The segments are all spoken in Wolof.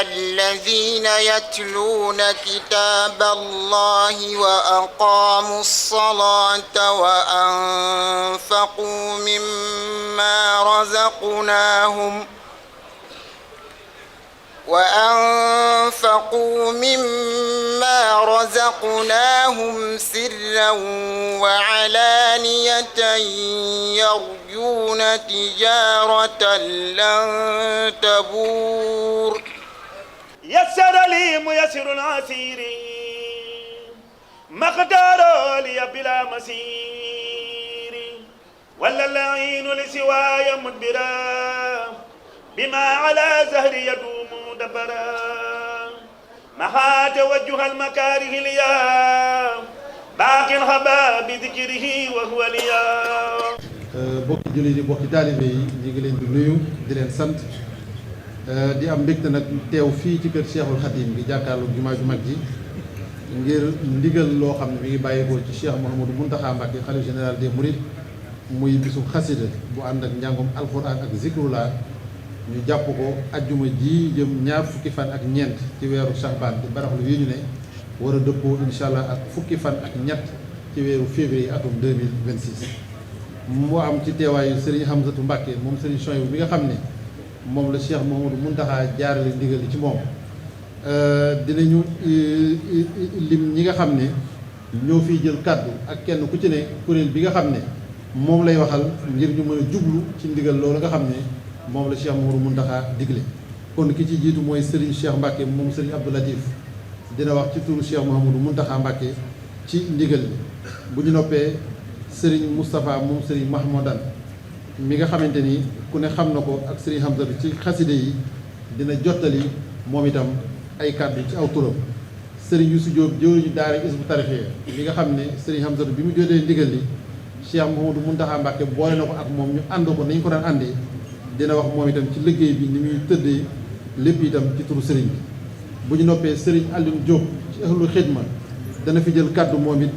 الذين يتلون كتاب الله وأقاموا الصلاة وأنفقوا مما رزقناهم سرا وعلانية يرجون تجارة لن تبور يسر لي ميسر العسير مقدار لي بلا مسير ولا العين لسواي مدبرا بما على زهر يدوم دبرا مها توجه المكاره ليا باقي الخبا بذكره وهو ليا bokki jullit yi bokki taalibe yi ñu ngi leen di nuyu di leen sant di am mbégte nag teew fii ci kër Cheikhul Khadim gi jàkkaarloog jumaa ju mag ji ngir ndigal loo xam ne mi ngi bàyyeekoo ci Cheikh Mouhamadou Mountakha Mbacké xalifa général des Mourides muy bisu xasida bu ànd ak njàngum alxuraan ak zikrullah ñu jàpp ko ajjuma ji jëm ñaar fukki fan ak ñeent ci weeru Sha'ban di baraxlu yi ñu ne war a dëppoo incha allah ak fukki fan ak ñett ci weeru février atum 2026 mu am ci teewaayu Serigne Hamzatou Mbacké moom Serigne Souhaïbou bi nga xam ne moom la Cheikh Mouhamadou Mountakha jaarale ndigal li ci moom dinañu lim ñi nga xam ne ñoo fiy jël kàddu ak kenn ku ci ne kuréel bi nga xam ne moom lay waxal ngir ñu mën a jublu ci ndigal loolu nga xam ne moom la Cheikh Mouhamadou Mountakha digle kon ki ci jiitu mooy Serigne Cheikh Mbacké moom Serigne Abdou Latif dina wax ci turu Cheikh Mouhamadou Mountakha Mbacké ci ndigal li bu ñu noppee Serigne Moustapha moom Serigne Mahmoudan mi nga xamante ni ku ne xam na ko ak Serigne Hamzatou ci xaside yi dina jottali moom itam ay kàddu ci aw turam Serigne Youssou Diop jëwriñu daara Hizbut Tarqiyyah mi nga xam ne Serigne Hamzatou bi mu jotee ndigal li Cheikh Mouhamadou Mountakha Mbacké boole na ko ak moom ñu ànd ko nañ ko daan àndee dina wax moom itam ci liggéey bi ni muy tëddee lépp itam ci turu Serigne bi bu ñu noppee Serigne Alioune Diop ci ahlu xidma dana fi jël kàddu moom it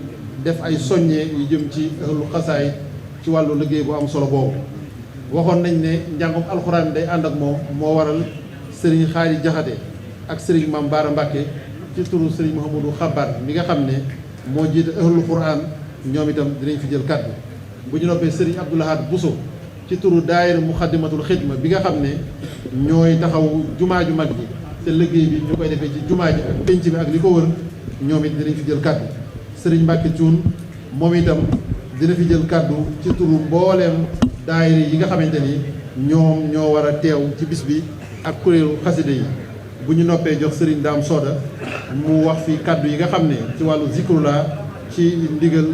def ay soññee yu jëm ci ahlu xasaay ci wàllu liggéey bu am solo boobu waxoon nañ ne njàngum alxuraan day ànd ak moom moo waral Serigne Xaari Jaxate ak Serigne Mame Bara Mbacké ci turu Serigne Mouhamadou Xabaar mi nga xam ne moo jiite ahlul Qur'an ñoom itam dinañ fi jël kàddu bu ñu noppee Serigne Abdou Lahad Bousso ci turu daayira Muxaddamatul Xidma bi nga xam ne ñooy taxaw jumaa ju mag ji te liggéey bi ñu koy defee ci jumaa ji ak penc bi ak li ko wër ñoom it dinañ fi jël kàddu Serigne Mbacké Thioune moom itam dina fi jël kàddu ci turu mbooleem daayira yi nga xamante ni ñoom ñoo war a teew ci bis bi ak kuréelu xaside yi bu ñu noppee jox Serigne Dame Soda mu wax fi kàddu yi nga xam ne ci wàllu zikrullah ci ndigal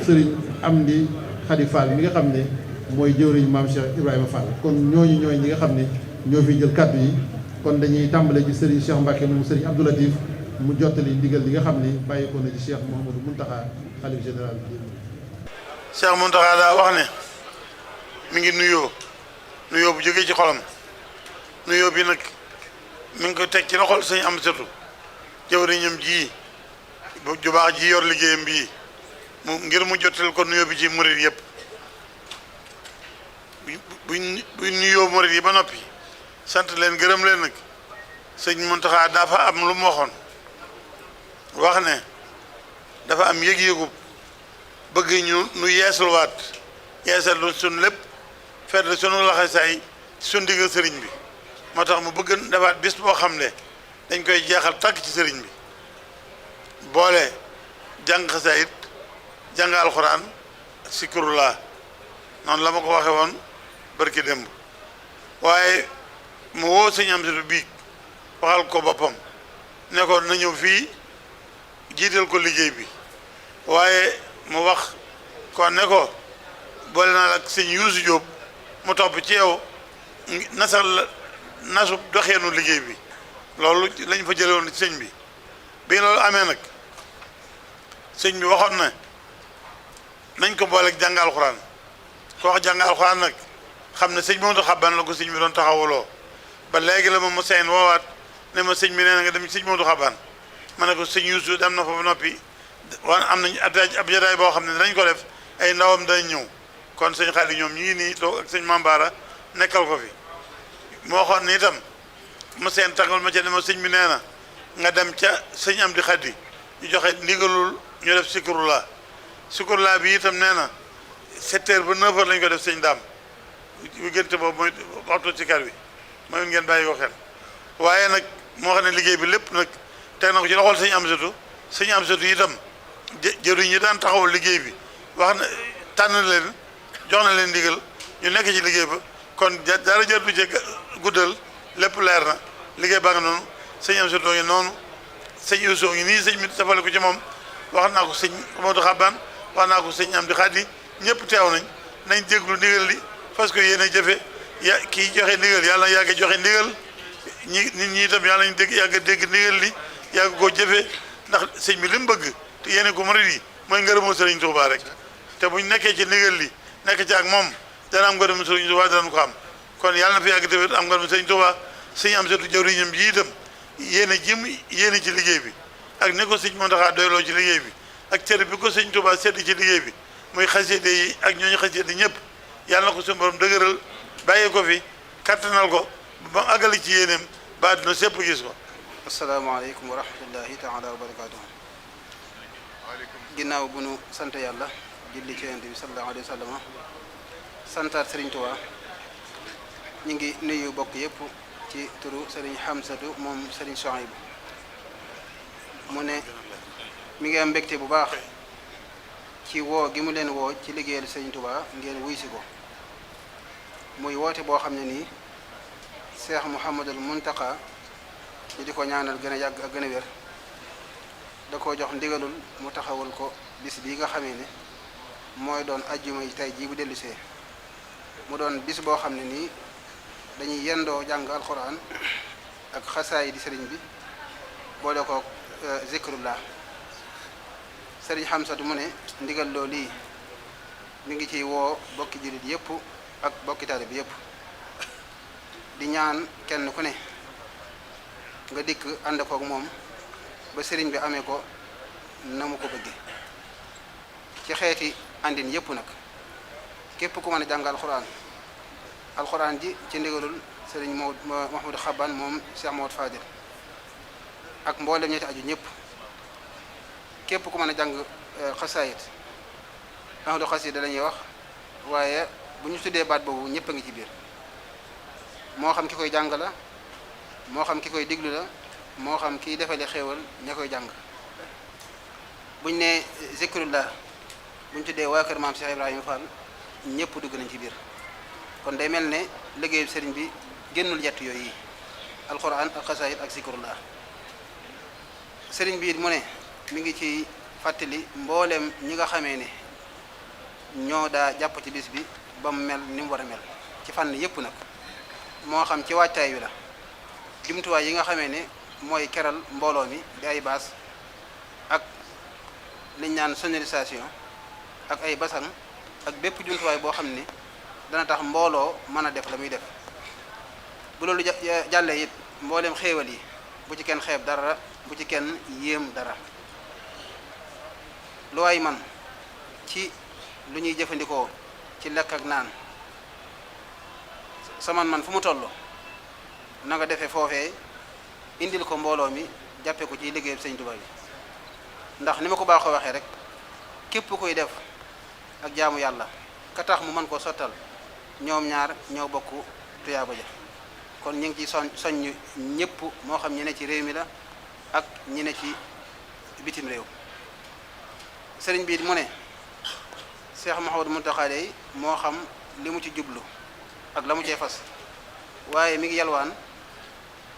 Serigne Amdi Khady Fall mi nga xam ne mooy jëwriñ maam Cheikh Ibrahima Fall kon ñooñu ñooy ñi nga xam ne ñoo fiy jël kàddu yi kon dañuy tàmbale ci Serigne Cheikh Mbacké moom Serigne Abdou Latif mu jottali ndigal li nga xam ne bàyyi ko na ci Cheikh Mouhamadou Mountakha xalif général bi. Cheikh Mountakha daa wax ne mi ngi nuyoo bu jógee ci xolam nuyoo bi nag mi ngi ko teg ci loxol sëñ Amsatou jëwriñam ji ju baax ji yor liggéeyam bii ngir mu jottali ko nuyoo bi ci murid yëpp bu nuyoo murid yi ba noppi sant leen gërëm leen nag sëñ Mountakha dafa am lu mu waxoon wax ne dafa am yëg-yëgu bëgg nu yeesal lu sun lépp fedd sunu laxasaay sun digg sëriñ bi moo tax mu bëgg defaat bis boo xam ne dañ koy jeexal tàgg ci sëriñ bi boole jàng xasaayit jàng alxuraan sikrullah noonu la ma ko waxe woon barki démb waaye mu woo sëñ Amsatou biig waxal ko boppam ne ko na ñëw fii jiital ko liggéey bi waaye mu wax kon ne ko boole naa la ak sëñ Youssou Diop mu topp ci yow nasal la nasu doxeenu liggéey bi loolu lañ fa jële woon ci sëñ bi loolu amee nag sëñ bi waxoon na nañ ko booleeg jàng alxuraan ko wax jàng alxuraan nag xam ne sëñ Mamadou Xaban la ko sëñ bi doon taxawuloo ba léegi la ma seen woowaat ne ma sëñ bi nee na nga dem sëñ Mamadou Xaban ma ne ko sëñ Youssou dem na fa ba noppi am nañ ab jataay boo xam ne danañ ko def ay ndawam danañ ñëw kon sëñ Xaali ñoom ñu ngi nii toog ak sëñ Mame Bara nekkal ko fi moo xoon ni itam ma seen tàngal ma ca ne ma sëñ bi nee na nga dem ca sëñ am di xaddi ñu joxe ndigalul ñu def sikurlaa bi itam nee na 7 heures ba 9 heures lañ ko def sëñ daam diggante boobu mooy waxtu ci kar bi mooy ngeen bàyyi ko xel waaye nag moo xam ne liggéey bi lépp nag teg na ko ci loxol sëñ am satu itam jëriñ ñi daan taxawal liggéey bi wax na tànn leen jox na leen ndigal ñu nekk ci liggéey ba kon dara jër du ci guddal lépp leer na liggéey baa nga noonu sëñ am satu ngi noonu sëñ Youssou ngi nii sëñ mi tafale ko ci moom wax naa ko sëñ Modou Xaban wax naa ko sëñ am di xaddi ñëpp teew nañ déglu ndigal li parce que yéen a jëfe kii joxe ndigal yàlla na yàgg joxe ndigal nit ñi itam yàlla nañ yàgg dégg ndigal li yàgg koo jëfe ndax sëñ bi li mu bëgg te yéene ko murid yi mooy ngërëmu Sëriñ Tuubaa rek te buñ nekkee ci ndigal li nekk ci ak moom dana am ngërëmu Sëriñ Tuubaa danañ ko am kon yàlla na fi yàgg tamit am ngërëmu Sëriñ Tuubaa sëñ am surtout jawriñam ji itam yéene ci liggéey bi ak ne ko sëñ Muntaxaa doyloo ci liggéey bi ak cër bi ko sëñ Tuubaa sedd ci liggéey bi muy xasida yi ak ñooñu xasida ñëpp yàlla na ko suñu borom dëgëral bàyyi ko fi kattanal ko ba mu àggali ci yéeneem ba àdduna sépp gis ko. asalaamaaleykum wa rahmatullahi taala wa barakaatuhu. ginnaaw bu nu sant yàlla julli ci Yonent bi sallallahu alayhi wa sallam santaat Serigne Touba ñu ngi nuyu bokk yëpp ci turu Serigne Hamsatu moom Serigne Souhaïbou mu ne mi ngi am mbégte bu baax ci woo gi mu leen woo ci liggéeyal Serigne Touba ngeen wuy si ko muy woote boo xam ne nii Cheikh Mouhamadul Mountakha ñu di ko ñaanal gën a yàgg ak gën a wér da koo jox ndigalul mu taxawal ko bis bii nga xamee ne mooy doon ajjuma yi tey jii bu dellusee mu doon bis boo xam ne nii dañuy yendoo jàng alxuraan ak xasaay di sëriñ bi boole ko zikrullah sëriñ Hamsatu mu ne ndigal loo lii mi ngi ciy woo bokki jullit yëpp ak bokki taalibe bi yëpp di ñaan kenn ku ne nga dikk ànd kook moom ba sëriñ bi amee ko na mu ko bëgge ci xeeti àndin yëpp nag képp ku mën a jàng alxuraan ji ci ndigalul sëriñ Mahmoud Xaban moom Cheikh Mahmoud Fadil ak mboolem ñetti aju ñëpp képp ku mën a jàng xasaayit ahlu xasida lañuy wax waaye bu ñu tuddee baat boobu ñëpp a ngi ci biir moo xam ki koy jàng la moo xam ki koy diglu la moo xam kiy defale xéewal ña koy jàng buñ ne zikrullah buñ tuddee waa kër maam Cheikh Ibrahima Fall ñëpp dugg nañ ci biir kon day mel ne liggéeyu sëriñ bi génnul yett yooyu yi alquran ak xasaayid ak zikrullah sëriñ bi mu ne mi ngi ci fàttali mbooleem ñi nga xamee ne ñoo daa jàpp ci bis bi ba mu mel ni mu war a mel ci fànn yëpp nag moo xam ci waajtaay wi la jumtuwaay yi nga xamee ne mooy keral mbooloo mi di ay baas ak liñ naan sonorisation ak ay basan ak bépp jumtuwaay boo xam ne dana tax mbooloo mën a def la muy def bu loolu jàllee it mbooleem xéewal yi bu ci kenn xeeb dara bu ci kenn yéem dara lu waay man ci lu ñuy jëfandikoo ci lekk ak naan saman man fu mu toll na nga defee foofee indil ko mbooloo mi jàppe ko ci liggéey Sëñ Tuubaa bi ndax ni ma ko baaxoo waxee rek képp koy def ak jaamu yàlla ka tax mu mën koo sottal ñoom ñaar ñoo bokk tuyaaba ja kon ñu ngi ci soññ ñëpp moo xam ñi ne ci réew mi la ak ñi ne ci bitim réew sëriñ bi mu ne Cheikh Mouhamadou Mountakha yi moo xam li mu ci jublu ak la mu cee fas waaye mi ngi yalwaan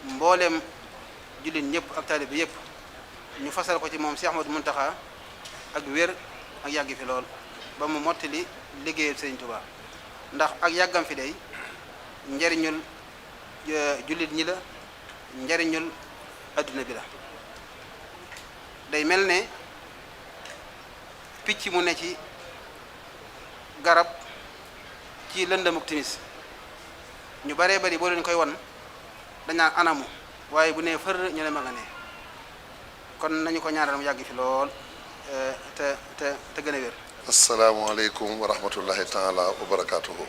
mbooleem jullit ñëpp ak taalib bi yëpp ñu fasal ko ci moom Cheikh Mouhamadou Mountakha ak wér ak yàgg fi lool ba mu mottali liggéeyal Sëriñ Tuubaa ndax ak yàggam fi day njariñul jullit ñi la njariñul adduna bi la day mel ne picc mu ne ci garab ci lëndamuk timis ñu baree bari boo leen koy won dañ naan anamu waaye bu nee fër ñu ne ma nga ne kon nañu ko ñaanal mu yàgg fi lool te gën a wér. asalaamaaleykum wa rahmatullahi taala wa barakaatuhu.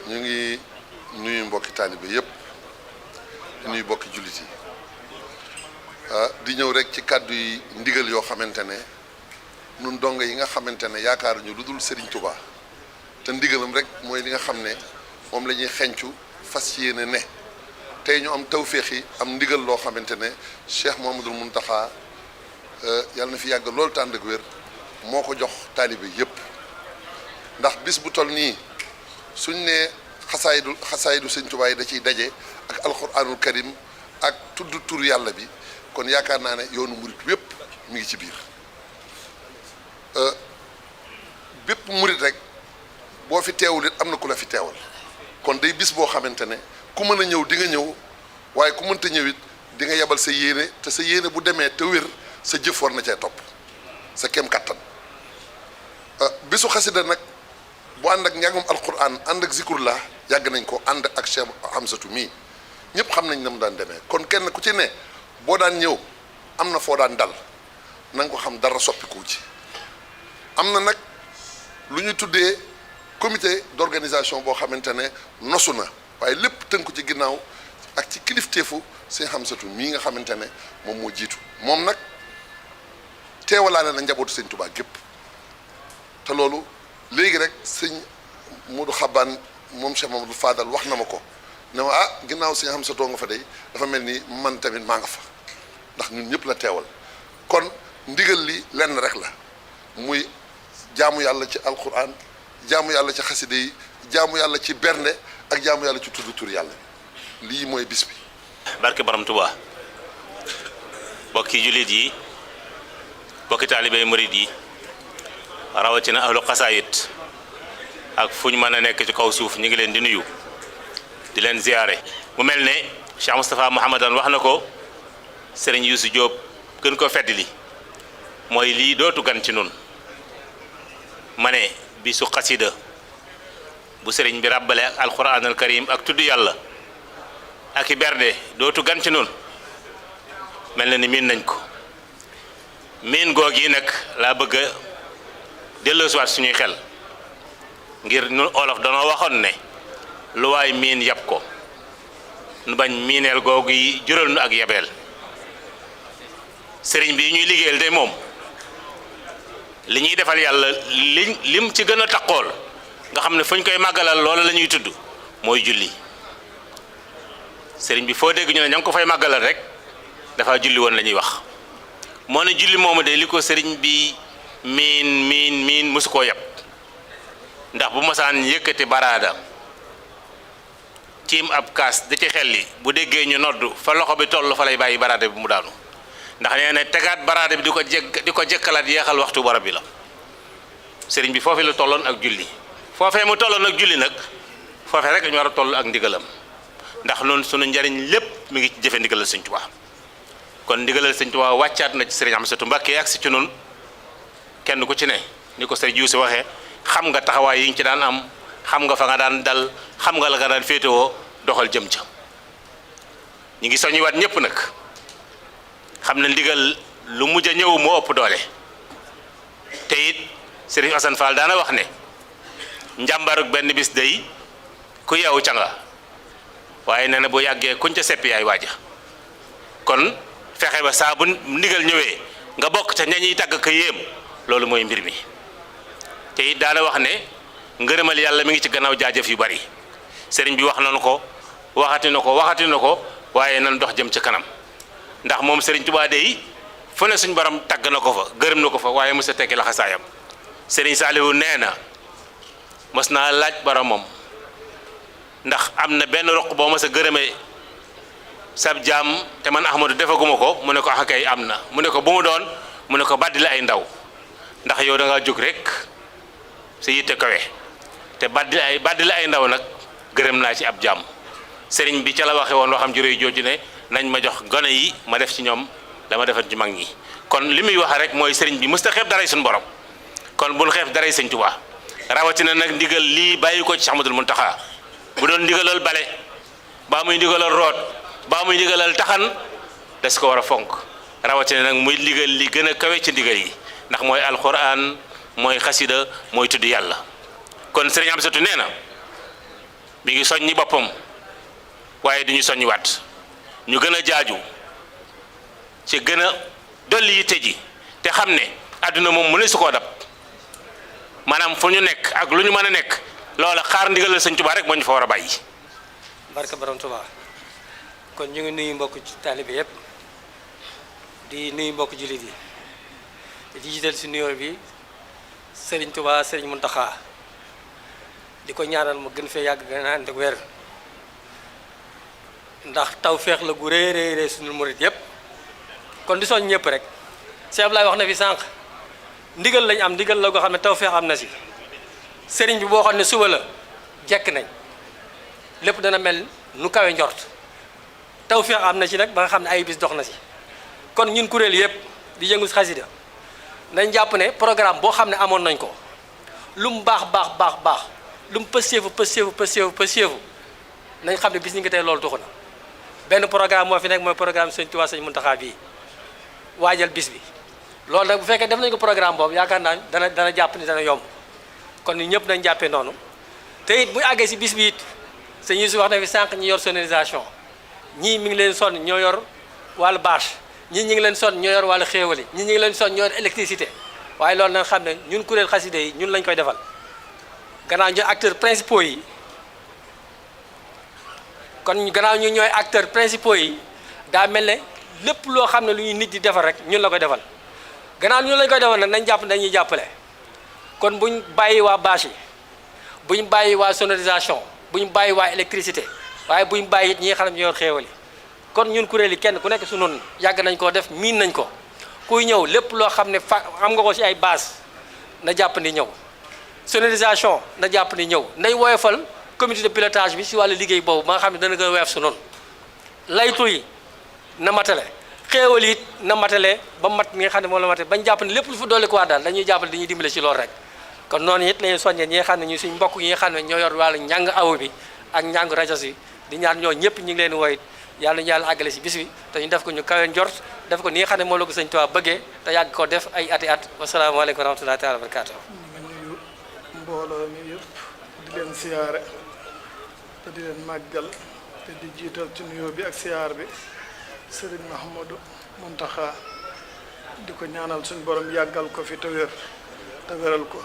ñu ngi nuyu mbokki taalibe yëpp di nuyu bokki jullit yi di ñëw rek ci kàddu yi ndigal yoo xamante ne nun dongo yi nga xamante ne yaakaar ñu lu dul Serigne Touba te ndigalam rek mooy li nga xam ne moom la ñuy xencu fas yéene ne tey ñu am tawféex yi am ndigal loo xamante ne Cheikh Mouhamadoul Mountakha yàlla na fi yàgg loolu tànd ak wér moo ko jox taalibe yépp ndax bis bu toll nii suñ ne xasaayidu Sëñ Tuubaa yi da ciy daje ak alxuraanul karim ak tudd tur yàlla bi kon yaakaar naa ne yoonu murit wépp mi ngi ci biir bépp murit rek boo fi teewul it am na ku la fi teewal kon day bis boo xamante ne ku mën a ñëw di nga ñëw waaye ku mënta ñëw it di nga yebal sa yéene te sa yéene bu demee te wér sa jëf war na cee topp sa kem kattan bisu xasida nag bu ànd ak njàngum alquran ànd ak zikrullah yàgg nañ ko ànd ak Cheikh Hamsatu mii ñëpp xam nañ na mu daan demee kon kenn ku ci ne boo daan ñëw am na foo daan dal na nga ko xam dara soppiku ci am na nag lu ñu tuddee comité d'organisation boo xamante ne nosu na waaye lépp tënku ci ginnaaw ak ci kilifteefu Sëñ Hamsatu mii nga xamante ne moom moo jiitu moom nag teewalaale na njabootu Sëñ Tuubaa gépp te loolu léegi rek sëñ Modou Xabaan moom Cheikh Mamadou Fadal wax na ma ko ne ma ginnaaw Sëñ Hamsatu nga fa dey dafa mel ni man tamit maa nga fa ndax ñun ñëpp la teewal kon ndigal li lenn rek la muy jaamu yàlla ci alquran jaamu yàlla ci xaside yi jaamu yàlla ci bernde ak jaamu yàlla ci tudd tur yàlla lii mooy bis bi. barke Borom Tuubaa bokki jullit yi bokki taalibey murid yi rawatina ahlu xasaayit ak fu ñu mën a nekk ci kaw suuf ñu ngi leen di nuyu di leen ziyaare mu mel ne Cheikh Moustapha Mouhamadan wax na ko Serigne Youssou Diop gën ko feddali mooy lii dootu gan ci nun ma ne bisu xasida bu sëriñ bi ràbbale ak alquran al karim ak tudd yàlla ak i berde dootu gan ci nun mel na ni miin nañ ko miin goog yi nag laa bëgg a delloosiwaat suñuy xel ngir nu olof danoo waxoon ne lu waay miin yab ko nu bañ miineel googu yi jural nu ak yabeel sëriñ bi ñuy liggéeyal de moom li ñuy defal yàlla lim ci gën a taqool nga xam ne fu ñu koy màggalal loola la ñuy tudd mooy julli sëriñ bi foo dégg ñu ne ña ngi ko fay màggalal rek dafa julli woon la ñuy wax moo ne julli moomu de li ko sëriñ bi miin mosu koo yab ndax bu mosaan yëkkati baraada tiim ab kaas da ci xelli bu déggee ñu nodd fa loxo bi toll fa lay bàyyi baraada bi mu daanu ndax nee na tegaat baraada bi di ko jëkkalaat yeexal waxtu barab bi la sëriñ bi foofee la tolloon ak julli foofee mu tolloon ak julli nag foofee rek dañu war a toll ak ndigalam ndax noonu sunu njariñ lépp mi ngi ci jëfe ndigalal Sëñ Tuubaa kon ndigalal Sëñ Tuubaa wàccaat na ci sëriñ Amsatu Mbàkke ak si ci noonu kenn ku ci ne ni ko sëriñ Yuusu waxee xam nga taxawaay yi nga ci daan am xam nga fa nga daan dal xam nga la nga daan féetewoo doxal jëm ca ñu ngi soññiwaat ñëpp nag xam ne ndigal lu mujj a ñëw moo ëpp doole te it Sëriñ Asan Fall daana wax ne njàmbaruk benn bis day ku yeewu ca nga waaye nee na bu yàggee kuñ ca seppi yaay waaja kon fexe ba saa bu ndigal ñëwee nga bokk ca ñañuy tàgg ka yéem loolu mooy mbir mi te it daana wax ne ngërëmal yàlla mi ngi ci gannaaw jaajëf yu bari sëriñ bi wax nañu ko waxati na ko waaye nan dox jëm ca kanam ndax moom Serigne Touba dey fu ne suñ borom tagg na ko fa gërëm na ko fa waaye mos a tekki laxasaayam Serigne Saliou nee na mos naa laaj boromam ndax am na benn roq boo mos a gërëmee sab jaam te man Ahmadou defaguma ko mu ne ko ah kay am na mu ne ko bu mu doon mu ne ko baddi la ay ndaw ndax yow da ngaa jóg rek sa yitte kawe te baddi la ay ndaw nag gërëm naa ci ab jaam Serigne bi ca la waxe woon waxam ju réy jooju ne nañ ma jox gone yi ma def ci ñoom dama defal ci mag ñi kon li muy wax rek mooy sëriñ bi mësta xeeb daray suñu borom kon bul xeeb daray Sëñ Tuubaa rawatina nag ndigal lii bàyyi ko ci Cheikh Ahmadoul Mountakha bu doon ndigalal bale baa muy ndigalal root baa muy ndigalal taxan des ko war a fonk rawatina nag muy ndigal li gën a kawe ci ndigal yi ndax mooy alquran mooy xasida mooy tudd yàlla kon sëriñ Amsatu nee na mi ngi soññi boppam waaye duñu soññi waat ñu gën a jaaju ci gën a dolli yitte ji te xam ne àdduna moom mu ne su koo dab maanaam fu ñu nekk ak lu ñu mën a nekk loola xaar ndigalal Sëñ Tuubaa rek moo ñu fa war a bàyyi. barka borom Tuubaa kon ñu ngi nuyu mbokk taalibe yépp di nuyu mbokk jullit yi di jiital si nuyoo bi Serigne Touba Serigne Mountakha di ko ñaanal mu gën fee yàgg gën a ànd ak wér ndax tawféex la gu rëy rëy suñu murit yépp kon di soñ ñëpp rek Cheikh Abdoulaye wax na fi sànq ndigal lañ am ndigal la goo xam ne tawféex am na si sëriñ bi boo xam ne suba la jekk nañ lépp dana mel nu kawe njort tawféex am na ci nag ba nga xam ne ay bis dox na si kon ñun kuréel yëpp di yëngu si xasida nañ jàpp ne programme boo xam ne amoon nañ ko lu mu baax lu mu pëseefu nañ xam ne bis ñi ngi tey loolu tuxu na benn programme moo fi nekk mooy programme Sëñ Tuubaa Sëñ Muntaxaa bii waajal bis bi loolu nag bu fekkee def nañ ko programme boobu yaakaar naa dana jàpp ni dana yomb kon ñu ñëpp nañ jàppee noonu te it bu àggee si bis bi it sëñ Yuusu wax na fi sànq ñi yor sonorisation ñii mi ngi leen sonn ñoo yor wàllu bâche ñii ñi ngi leen sonn ñoo yor wàllu xéewali ñii ñi ngi leen sonn ñoo yor électricité waaye loolu nag xam ne ñun kuréel xasida yi ñun lañ koy defal gannaaw ñu acteurs principaux yi kon gannaaw ñu ñooy acteurs principaux yi daa mel ne lépp loo xam ne lu ñuy nit di defal rek ñun la koy defal gannaaw ñun lañ koy defal nag nañ jàpp ne dañuy jàppale kon buñ bàyyi waa bâche yi buñ bàyyi waa sonorisation buñ bàyyi waa électricité waaye buñ bàyyi it ñi nga xam ne ñoo yor xéewali kon ñun kuréel yi kenn ku nekk su noonu yàgg nañ koo def miin nañ ko kuy ñëw lépp loo xam ne am nga ko ci ay base na jàpp ni ñëw sonorisation na jàpp ni ñëw nay woyofal comité de pilotage bi si wàllu liggéey boobu ba nga xam ne dana gën a woyof su noonu laytu yi na matale xéewal it na matale ba mat mi nga xam ne moom la matale bañ jàpp ne lépp lu fa dolli ko waat daal dañuy jàppale dañuy dimbale ci loolu rek kon noonu it lañuy soññee ñi nga xam ne ñu suñ mbokk yi nga xam ne ñoo yor wàllu njàng awu bi ak njàng rajo si di ñaan ñoo ñëpp ñu ngi leen woy yàlla ñu yàlla àggale si bis bi te ñu def ko ñu kawe njort def ko ni nga xam ne moo la ko Sëñ Tuubaa bëggee te yàgg ko def ay ati at wasalaamaaleykum wa rahmatullahi taala wa barakaatu. ñu ngi nuyu mbooloo mi yëpp di leen siyaare te di leen màggal te di jiital ci nuyoo bi ak siyaar bi Serigne Mahamadou Muntaxa di ko ñaanal suñu borom yàggal ko fi te wéral ko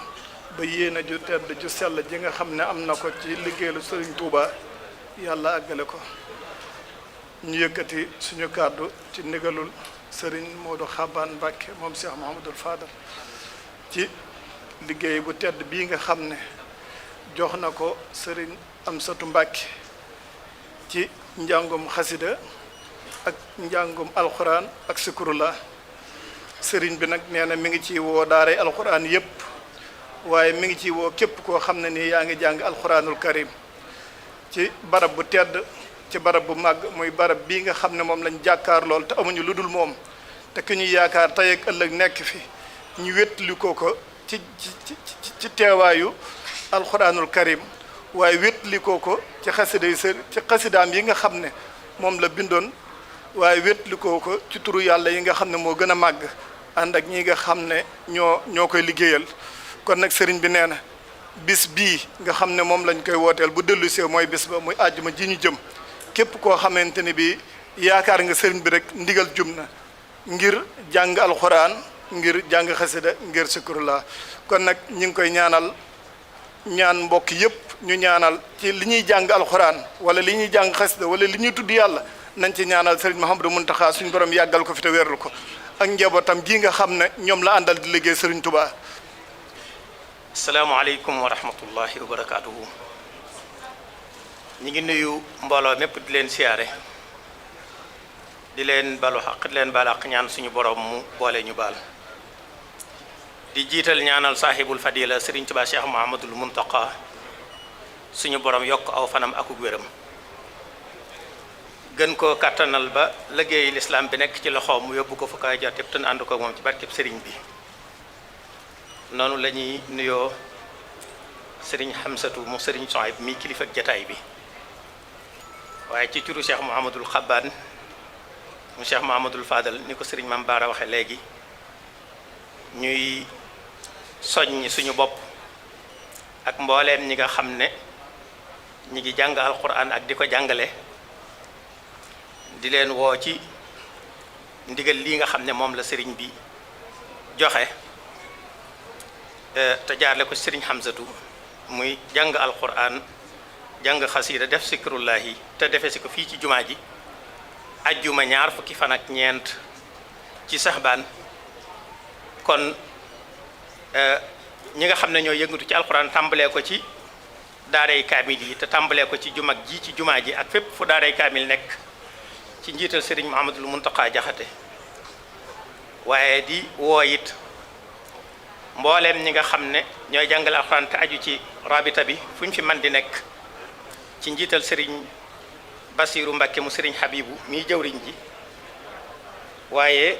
ba yéene ju tedd ju sell ji nga xam ne am na ko ci liggéeyu Serigne Touba yàlla àggale ko. ñu yëkkati suñu kàddu ci ndigalul Serigne Modou Xaban Mbàkke moom Cheikh Mouhamadul Fadal ci liggéey bu tedd bii nga xam ne jox na ko Serigne Amsatu Mbàkke ci njàngum xasida ak njàngum alxuraan ak sikurullah Serigne bi nag nee na mi ngi ci woo daaray alxuraan yépp waaye mi ngi ci woo képp koo xam ne nii yaa ngi jàng alxuraanul karim ci barab bu tedd ci barab bu màgg muy barab bii nga xam ne moom lañ jàkkaar lool te amuñu lu dul moom te ki ñuy yaakaar tey ak ëllëg nekk fi ñu wétli ko ci teewaayu alxuraanul karim waaye wétli ko ci xasida yi ci xasidaam yi nga xam ne moom la bindoon waaye wétli ko ci turu yàlla yi nga xam ne moo gën a màgg ànd ak ñi nga xam ne ñoo koy liggéeyal kon nag sëriñ bi nee na bis bii nga xam ne moom lañ koy wooteel bu dellu see mooy bis ba muy àjjuma ji ñu jëm képp koo xamante ni bi yaakaar nga sëriñ bi rek ndigal jum na ngir jàng alxuraan ngir jàng xasida ngir sikurullah kon nag ñu ngi koy ñaan mbokk yépp ñu ñaanal ci li ñuy jàng alxuraan wala li ñuy jàng xasida wala li ñuy tudd yàlla nañ ci ñaanal sëriñ Mouhamadou Mountakha suñu borom yàggal ko fi te wéral ko ak njabootam ji nga xam ne ñoom la àndal di liggéey sëriñ Touba. asalaamaaleykum wa rahmatullahi wa barakaatuhu. ñi ngi nuyu mbooloo mépp di leen siyaare di leen balu xaq di leen baal xaq ñaan suñu borom mu boole ñu baal di jiital ñaanal saahibul fadila Serigne Touba Cheikh Mouhamadul Muntaqa suñu borom yokk aw fanam akuk wéram gën koo kattanal ba liggéeyu lislaam bi nekk ci loxoom mu yóbbu ko fu kaay jot yëpp te ànd ko moom ci barkeb Serigne bi noonu la ñuy nuyoo Serigne Hamsatu mu Serigne Souhaïbou mi kilifa ak jataay bi waaye ci turu Cheikh Mouhamadul Xabbaan mu Cheikh Mouhamadul Fadal ni ko Serigne Mame Bara waxe léegi ñuy soññ suñu bopp ak mbooleem ñi nga xam ne ñi ngi jàng alquran ak di ko jàngale di leen woo ci ndigal lii nga xam ne moom la sëriñ bi joxe te jaarle ko sëriñ Hamsatu muy jàng alquran jàng xasiida def sikrullahi te defe si ko fii ci jumaa ji ajjuma ñaar fukki fan ak ñeent ci saxbaan kon ñi nga xam ne ñoo yëngatu ci alquran tàmbalee ko ci daaray kaamil yi te tàmbalee ko ci jumag ji ci jumaa ji ak fépp fu daaray kaamil nekk ci njiital sëriñ Muhammadul Muntaqa Jaxate waaye di woo it mbooleem ñi nga xam ne ñooy jàngale alxuraan te aju ci rabita bi fu ñu fi man di nekk ci njiital sëriñ Basiiru Mbakke mu sëriñ Habibu mii jëwriñ ji waaye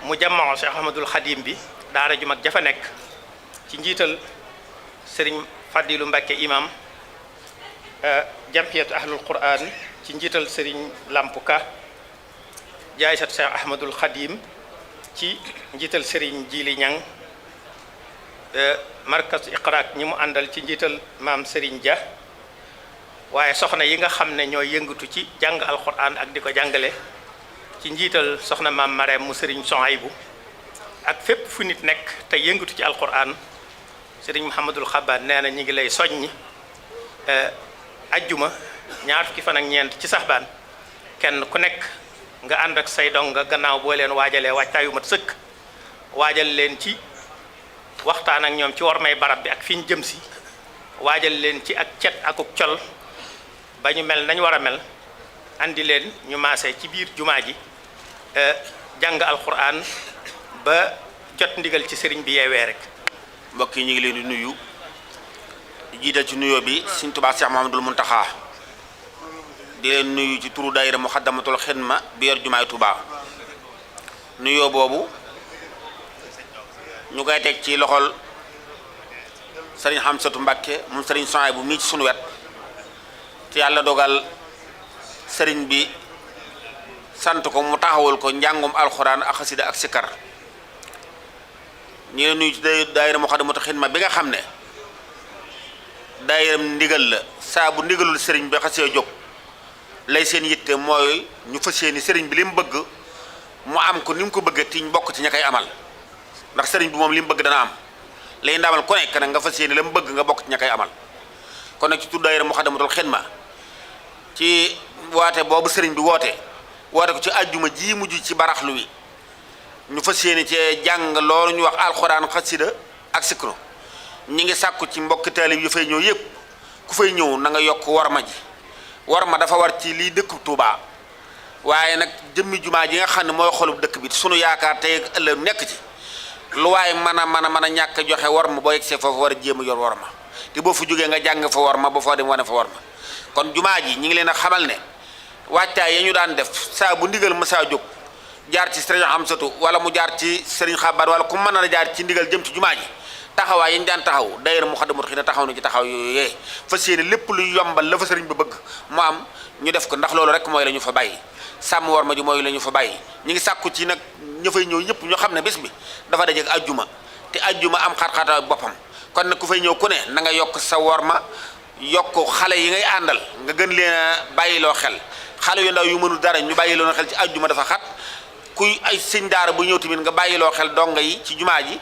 mu jàmmoo Cheikh Ahmadul Xadim bi daara ju mag jafa nekk ci njiital sëriñ Fadilu Mbakke imam jamhiyatu ahlul quran ci njiital sëriñ Lampuka jaaysat Cheikh Ahmadul Xadim ci njiital sëriñ Jili Ñang markas iqraak ñi mu àndal ci njiital maam sëriñ Dia waaye soxna yi nga xam ne ñooy yëngatu ci jàng alquran ak di ko jàngale ci njiital soxna maam Mareem mu sëriñ Sohaybu ak fépp fu nit nekk te yëngatu ci alquran sëriñ Muhammadul Xabaat nee na ñi ngi lay soññi ajjuma ñaar fukki fan ak ñeent ci saxbaan kenn ku nekk nga ànd ak say dong nga gannaaw boo leen waajalee waajtaayu mat sëkk waajal leen ci waxtaan ak ñoom ci war may barab bi ak fi ñu jëm si waajal leen ci ak cet akuk col ba ñu mel nañ war a mel andi leen ñu maase ci biir jumaa ji jàng alquran ba jot ndigal ci sëriñ bi yeewee rek. mbokk yi ñu ngi leen di nuyu di jiital ci nuyoo bi Sëriñ Tuubaa Cheikh Mouhamadoul Mountakha di leen nuyu ci turu daayira Muxaddamatul Xidma bi yor jumaay Tuubaa nuyoo boobu ñu koy teg ci loxol Sëriñ Hamsatu Mbàkke moom Sëriñ Sohaybu mii ci sunu wet te yàlla dogal sëriñ bi sant ko mu taxawul ko njàngum alxuraan ak xasida ak sikar ñu ngi nuyu ci daayira Muxaddamatul Xidma bi nga xam ne daayiram ndigal la saa bu ndigalul sëriñ bi xasee jóg lay seen yitte mooy ñu fas yéene sëriñ bi li mu bëgg mu am ko ni mu ko bëggee tiñ bokk ci ña koy amal ndax sëriñ bi moom li mu bëgg dana am lay ndamal ku nekk nag nga fas yéene la mu bëgg nga bokk ci ña koy amal kon nag ci tur daayira Muxaddamatul Xidma ci woote boobu sëriñ bi woote ko ci àjjuma ji mujj ci baraxlu wi ñu fas yéene cee jàng loolu ñu wax alxuraan xasida ak sikro ñi ngi sàkku ci mbokki taalib yu fay ñëw yëpp ku fay ñëw na nga yokk warma ji warma dafa war ci lii dëkk Tuubaa waaye nag jëmmi jumaa ji nga xam ne mooy xolub dëkk bi sunu yaakaar tey ëllëg nekk ci lu waaye mën a ñàkk joxe warma boo yegsee foofu war a jéem a yor warma te boo fu jógee nga jàng fa warma ba foo dem wane fa warma kon jumaa ji ñi ngi leen a xamal ne waajtaay ya ñu daan def saa bu ndigal ma saa jóg jaar ci sëriñ Hamsatu wala mu jaar ci sëriñ Xabaat wala ku mën a jaar ci ndigal jëm ci jumaa ji taxawaay yi ñu daan taxaw daayira Muxaddamatul Xidma taxaw na ci taxaw yooyu fas yéene lépp luy yombal la fa sëriñ ba bëgg mu am ñu def ko ndax loolu rek mooy la ñu fa bàyyi sàmm war ma ji mooy la ñu fa bàyyi ñu ngi sàkku ci nag ña fay ñëw ñëpp ñoo xam ne bés bi dafa dajeek ajjuma te ajjuma am xat-xata boppam kon nag ku fay ñëw ku ne na nga yokk sa war ma yokk xale yi ngay àndal nga gën leen a bàyyiloo xel xale yu ndaw yu mënul dara ñu bàyyiloo xel ci ajjuma dafa xat kuy ay sëñ daara bu ñëw tamit nga bàyyiloo xel donga yi ci jumaa ji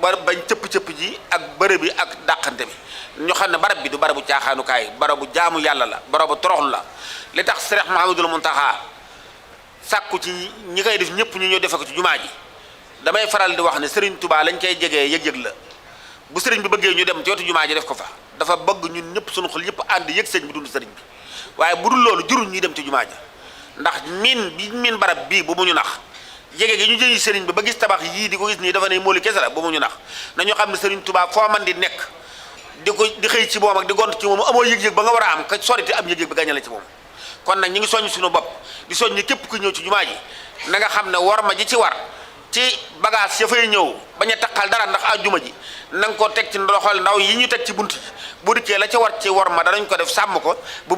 bañ cëpp-cëpp ji ak bërëb bi ak dàqante bi ñu xam ne barab bi du barabu caaxaanukaay barabu jaamu yàlla la barabu toroxlu la li tax Seex Muhammadul Muntaxa sàkku ci ñi koy def ñëpp ñu ñëw defe ko ci jumaa ji damay faral di wax ne Sëriñ Tuubaa lañ koy jegee yëg-yëg la bu sëriñ bi bëggee ñu dem ci wetu jumaa ji def ko fa dafa bëgg ñun ñëpp suñu xol yëpp ànd yëg sëriñ bi dund sëriñ bi waaye bu dul loolu jurul ñuy dem ci jumaa ji ndax miin barab bii bu mu ñu nax jege gi ñu jëyi sëriñ bi ba gis tabax yii di ko gis nii dafa ne mooli kese la bu mu ñu nax nañu xam ne Sëriñ Tuubaa foo man di nekk di xëy ci moom ak di gont ci moom amoo yëg-yëg ba nga war a am ka sorite am yëg-yëg bi gañe la ci moom kon nag ñi ngi soññ suñu bopp di soññ képp ku ñëw ci jumaa ji na nga xam ne war ma ji ci war ci bagage ya fay ñëw bañ a taqal dara ndax àjjuma ji na nga ko teg ci ndoxal ndaw yi ñu teg ci bunt ji bu dikkee la ca war ci war ma danañ ko def sàmm ko bu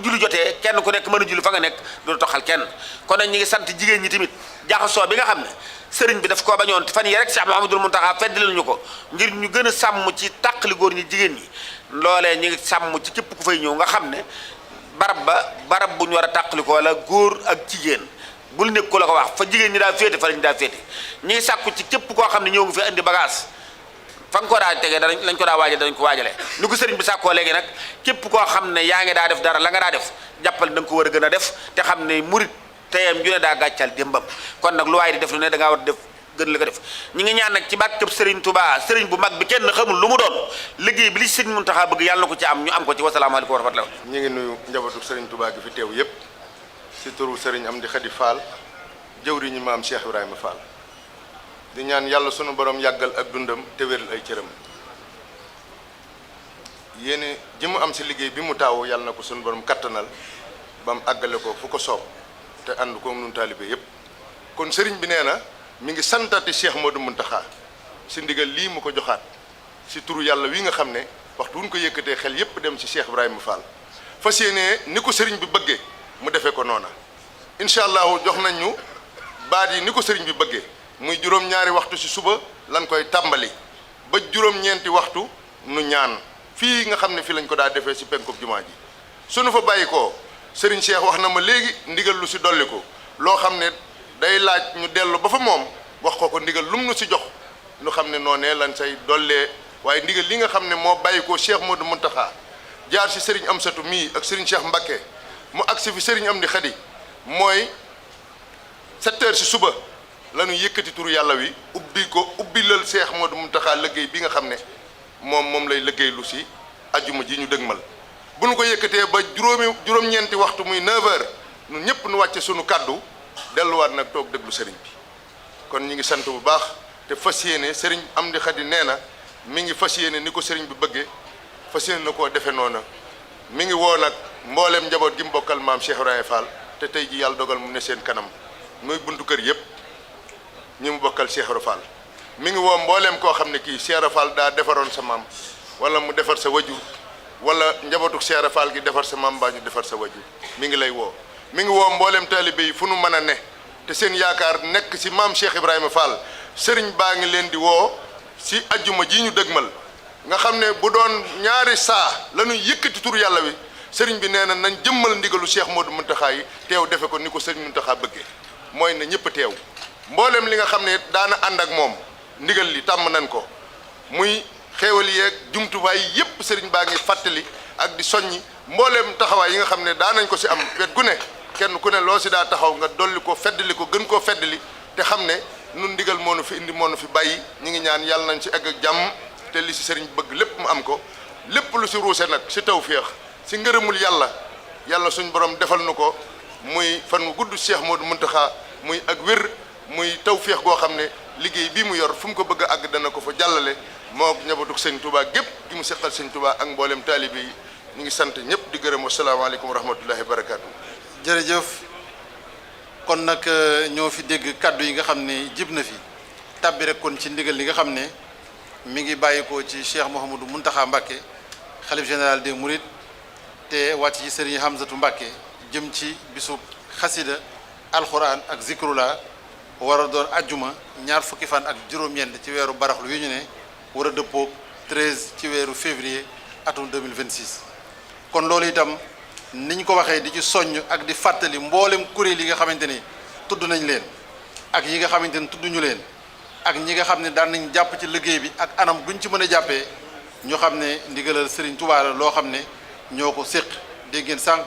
julli jotee kenn ku nekk mën a julli fa nga nekk du toxal kenn kon nag ñi ngi sant jigéen ñi tamit jaxasoo bi nga xam ne sëriñ bi daf koo bañoon fan yi rek Cheikh Mouhamadoul Mountakha feddalil ñu ko ngir ñu gën a sàmm ci tàqali góor ñi jigéen ñi loolee ñi ngi sàmm ci képp ku fay ñëw nga xam ne barab bu ñu war a tàqaliko wala góor ak jigéen bul nekk ku la ko wax fa jigéen ñi daa féete fa lañ daa féete ñi ngi sàkku ci képp koo xam ne ñëw ngi fi indi bagage fa nga ko daa tegee lañ ko daa waajal dañ ko waajale ni ko sëriñ bi sàkkoo léegi nag képp koo xam ne yaa ngi daa def dara la nga daa def jàppal da nga ko war a gën a def te xam ne murit teyam ju ne daa gàccal démbam kon nag lu waaye di def lu ne da ngaa war def gën la ko def ñi ngi ñaan nag ci barkeb sëriñ Touba sëriñ bu mag bi kenn xamul lu mu doon liggéey bi li sëriñ Muntaxa bëgg yàlla na ko ci am ñu am ko ci wasalaamaaleykum wa rahmatulah. ñi ngi nuyu njabootu sëriñ Touba gi fi teew yépp si turu sëriñ Amdi Khady Fall jëwriñu maam Cheikh Ibrahima Fall di ñaan yàlla sunu borom yàggal ak dundam te wéral ay cëram yéene ji mu am si liggéey bi mu taawu yàlla na ko sunu borom kattanal ba mu àggale ko fu ko soob te ànd ko nun taalibe yépp kon sëriñ bi nee na mi ngi santati Cheikh Modou Mountakha si ndigal lii mu ko joxaat si turu yàlla wi nga xam ne waxtu wuñ ko yëkkatee xel yépp dem ci Cheikh Ibrahima Fall fas yéene ni ko sëriñ bi bëggee mu defee ko noona incha allahu jox nañ ñu baat yi ni ko sëriñ bi bëggee muy juróom-ñaari waxtu si suba lan koy tàmbali ba juróom-ñeenti waxtu nu ñaan fii nga xam ne fii lañ ko daa defee si penkub jumaa ji suñu fa bàyyi ko sëriñ Cheikh wax na ma léegi ndigal lu si dolli ko loo xam ne day laaj ñu dellu ba fa moom wax ko ndigal lum nu si jox nu xam ne noonee lan say dollee waaye ndigal li nga xam ne moo bàyyi ko Cheikh Modou Mountakha jaar si sëriñ Amsatu mii ak sëriñ Cheikh Mbacké mu agsi fi sëriñ Amdi Khady mooy 7 heures si suba la ñu yëkkati turu yàlla wi ubbilal Cheikh Modou Mountakha liggéey bi nga xam ne moom lay liggéey lu si ajjuma ji ñu dëgmal bu nu ko yëkkatee ba juróom-ñeenti waxtu muy 9 heures ñun ñëpp nu wàcce sunu kàddu delluwaat nag toog déglu sëriñ bi kon ñi ngi sant bu baax te fas yéene sëriñ Amdi Khady nee na mi ngi fas yéene ni ko sëriñ bi bëggee fas yéene na koo defe noona mi ngi woo nag mbooleem njaboot gi mu bokkal maam Cheikh Ibrahima Fall te tey ji yàlla dogal mu ne seen kanam muy buntu kër yëpp ñi mu bokkal Cheikh Ibrahima Fall mi ngi woo mbooleem koo xam ne kii Cheikh Ibrahima Fall daa defaroon sa maam wala mu defar sa wajur wala njabootu Cheikh Ibrahima Fall gi defar sa maam mbaa ñu defar sa wajur mi ngi lay woo mi ngi woo mbooleem taalibe yi fu nu mën a ne te seen yaakaar nekk si maam Cheikh Ibrahima Fall sëriñ baa ngi leen di woo si ajjuma ji ñu dëgmal nga xam ne bu doon ñaari saa la ñuy yëkkati tur yàlla wi sëriñ bi nee na nañ jëmmal ndigalu Cheikh Modou Mountakha yi teew defe ko ni ko sëriñ Mountakha bëggee mooy na ñëpp teew mboolem li nga xam ne daana ànd ak moom ndigal li tàmm nañ ko muy xéewal yeeg jumtuwaay yépp sëriñ baa ngi fàttali ak di soññi mboolem taxawaay yi nga xam ne daanañ ko si am wet gu ne kenn ku ne loo si daa taxaw nga dolli ko feddali ko gën koo feddali te xam ne nun ndigal moo nu fi indi moo nu fi bàyyi ñi ngi ñaan yàlla nañ si egg ak jàmm te li si sëriñ bëgg lépp mu am ko lépp lu si ruuse nag si tawféex si ngërëmul yàlla suñ borom defal nu ko muy fan wu gudd Cheikh Modou Mountakha muy ak wér muy tawféex goo xam ne liggéey bii mu yor fu mu ko bëgg a àgg dana ko fa jàllale moo ñabatug sëñ Touba gépp gi mu seqal sëñ Touba ak mboolem taalibe yi ñu ngi sant ñëpp di gërëm wasalaamaaleykum wa rahmatullahi wa barakaatu. jërëjëf kon nag ñoo fi dégg kàddu yi nga xam ne jib na fi tàbbi rek kon ci ndigal li nga xam ne mi ngi bàyyikoo ci Cheikh Mouhamadou Mountakha Mbacké xalif général des Mourides te wàcc ci Serigne Hamzatou Mbacké jëm ci bisub xasida alxuraan ak zikrullah war a doon ajjuma ñaar fukki fan ak juróom-ñeent ci weeru baraxlu yu ñu ne war a dëppoog 13 ci weeru février atum 2026 kon loolu itam niñ ko waxee di ci soññ ak di fàttali mboolem kuréel yi nga xamante ni tudd nañ leen ak yi nga xamante ni tudduñu leen ak ñi nga xam ne daan nañ jàpp ci liggéey bi ak anam guñ ci mën a jàppee ñu xam ne ndigalal Serigne Touba la loo xam ne ñoo ko séq dégg ngeen sànq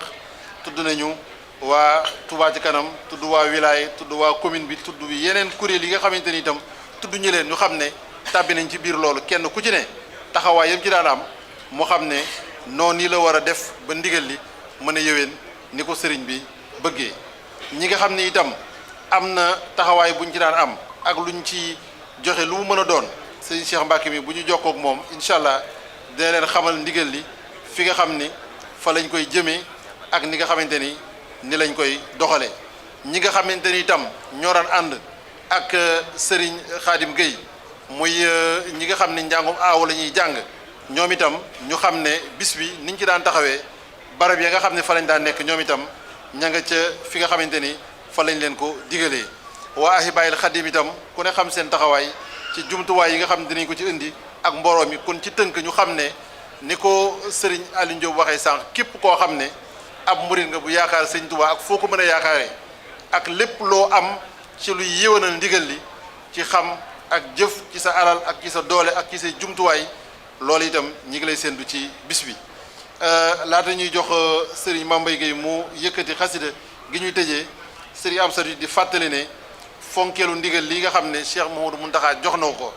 tudd nañu waa Touba ci kanam tudd waa wilaya tudd waa commune bi tudd yeneen kuréel yi nga xamante ni itam tudd ñu leen ñu xam ne tàbbi nañ ci biir loolu kenn ku ci ne taxawaay yam ci daan am mu xam ne noonu nii la war a def ba ndigal li mën a yëwén ni ko sëriñ bi bëggee ñi nga xam ne itam am na taxawaay buñ ci daan am ak luñ ci joxe lu mu mën a doon sëriñ Cheikh Mbacké mi bu ñu jokkoo ak moom incha allah dina leen xamal ndigal li fi nga xam ni fa lañ koy jëmee ak ni nga xamante ni lañ koy doxalee ñi nga xamante ni itam ñoo daan ànd ak sëriñ Khadim Gueye muy ñi nga xam ne njàngum aaw la ñuy jàng ñoom itam ñu xam ne bis bi niñ ci daan taxawee barab ya nga xam ne fa lañ daan nekk ñoom itam ña nga ca fi nga xamante ni fa lañ leen ko digalee waa Ahibaahil Khadim itam ku ne xam seen taxawaay ci jumtuwaay yi nga xam ne dinañ ko ci indi ak mbooloo mi kon ci tënk ñu xam ne ni ko sëriñ Aliou Diop waxee sànq képp koo xam ne ab murit nga bu yaakaar sëñ Tuubaa ak foo ko mën a yaakaaree ak lépp loo am ci luy yéwénal ndigal li ci xam ak jëf ci sa alal ak ci sa doole ak ci sa jumtuwaay loolu itam ñi ngi lay séntu ci bis bi laata ñuy jox sëriñ Mambay Gueye mu yëkkati xasida gi ñuy tëjee sëriñ Amsatu di fàttali ne fonkeelu ndigal li nga xam ne Cheikh Mouhamadou Mountakha jox na ko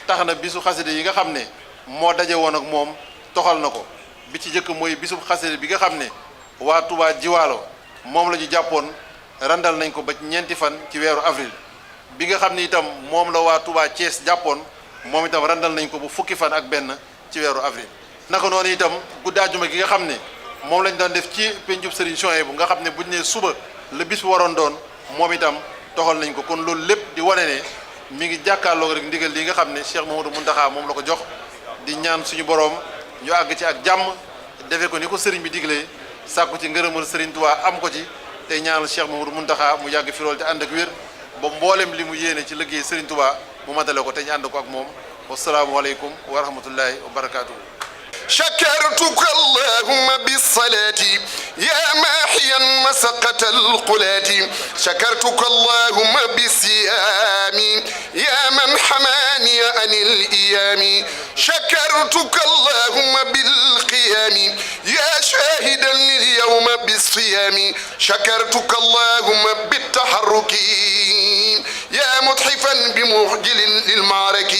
tax na bisu xasida yi nga xam ne moo daje woon ak moom toxal na ko bi ci jëkk mooy bisu xasida bi nga xam ne waa Touba Jiwaalo moom la ñu jàppoon randal nañ ko ba ñeenti fan ci weeru avril bi nga xam ne itam moom la waa Touba Thiès jàppoon moom itam randal nañ ko bu fukki fan ak benn ci weeru avril naka noonu itam guddi àjjuma gi nga xam ne moom lañ daan def ci pencub Serigne Souhaïbou bu nga xam ne buñ ne suba la bis bu waroon doon moom itam toxal nañ ko kon loolu lépp di wane ne mi ngi jàkkaarloog rek ndigal li nga xam ne Cheikh Mouhamadou Mountakha moom la ko jox di ñaan suñu boroom ñu àgg ci ak jàmm defe ko ni ko sëriñ bi diglee sàkku ci ngërëmal Serigne Touba am ko ci tey ñaanal Cheikh Mouhamadou Mountakha mu yàgg fi lool te ànd ak wér ba mboolem li mu yéene ci liggéey Serigne Touba mu matale ko te ñu ànd ko ak moom wasalaamualeykum wa rahmatullahi wa barakaatuhu. شكرتك اللهم بالصلاة يا ماحيا مسقة القلاة شكرتك اللهم بالصيام يا من حماني عن الإيام شكرتك اللهم بالقيام يا شاهدا لليوم بالصيام شكرتك اللهم بالتحرك يا متحفا بمخجل للمعرك